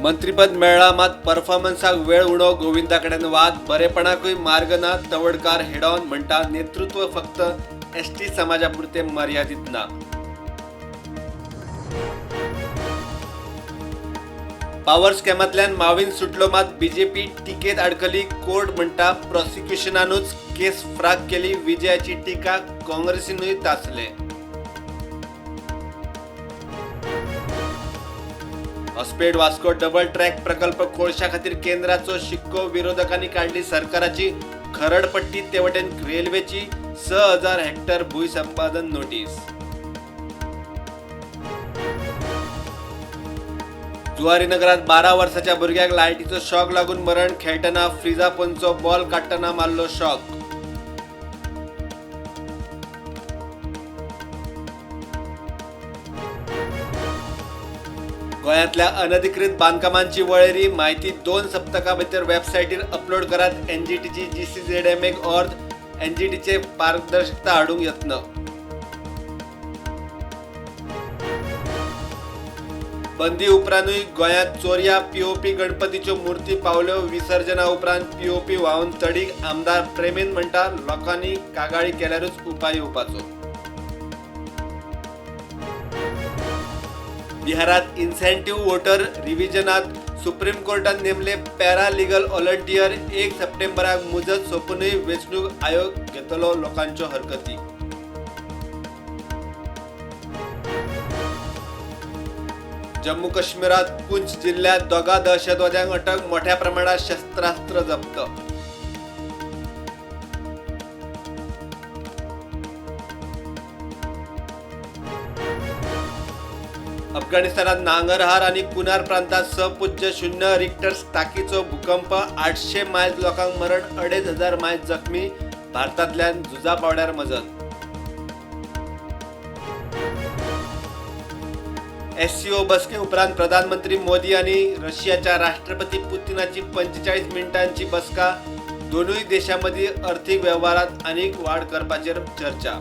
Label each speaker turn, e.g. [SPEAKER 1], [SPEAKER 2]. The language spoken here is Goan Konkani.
[SPEAKER 1] मंत्रीपद मेळ्ळां मात परफॉर्मन्साक वेळ उणो, गोविंदा कडेन वाद, बरेपणाकूय मार्ग ना. तवडकार हेड ऑन म्हणटा, नेतृत्व फक्त एसटी समाजा पुरतें मर्यादीत ना. पावर स्कॅमांतल्यान माविन सुटलो मात बीजेपी टिकेत आडकली. कोर्ट म्हणटा प्रॉसिक्युशनानूच केस फ्राक केली. विजयाची टिका काँग्रेसीनूय तासले. हॉस्पेट वास्को डबल ट्रॅक प्रकल्प कोळशा खातीर केंद्राचो शिक्को. विरोधकांनी काडली सरकाराची खरडपट्टी. ते वटेन रेल्वेची 6000 हेक्टर भूंय संपादन नोटीस. जुवारीनगरात 12 वर्साच्या भुरग्याक लायटीचो शॉक लागून मरण. खेळटना फ्रिजा पोंदचो बॉल काडटना मारलो शॉक. गोंयांतल्या अनधिकृत बांदकामांची वळेरी म्हायती 2 सप्तकां भितर वेबसायटीर अपलोड करात. एनजीटीची जीसीझेडएमएक ऑर्द. एनजीटीचे पारदर्शकता हाडूंक यत्न. बंदी उपरांतूय गोंयांत चोरयां पीओपी गणपतीच्यो मुर्ती पावल्यो. विसर्जना उपरांत पीओपी व्हांवन तडीक. आमदार प्रेमेंद म्हणटा, लोकांनी कागाळी केल्यारूच उपाय येवपाचो. बिहारात इन्सेंटिव्ह वोटर रिव्हिजनात सुप्रीम कोर्टान नेमले पॅरा लिगल व्हॉलंटियर. 1 सप्टेंबराक मुजत सोंपूनय वेंचणूक आयोग घेतलो लोकांच्यो हरकती. जम्मू काश्मीरात पुंछ जिल्ह्यात दोगा दहशतवाद्यांक अटक, मोठ्या प्रमाणात शस्त्रास्त्र जप्त. अफगाणिस्तानात नांगरहार आणि कुनार प्रांतात 6.0 रिक्टर ताकीचो भूकंप. 800 मायज लोकांक मरण, 2500 मायज जखमी. भारतांतल्यान झुजा पावड्यार मजत. एससीओ बसके उपरांत प्रधानमंत्री मोदी आणि रशियाच्या राष्ट्रपती पुतीनाची 45 मिनिटांची बसका. दोनूय देशांमदीं अर्थीक वेव्हारांत आनीक वाड करपाचेर चर्चा.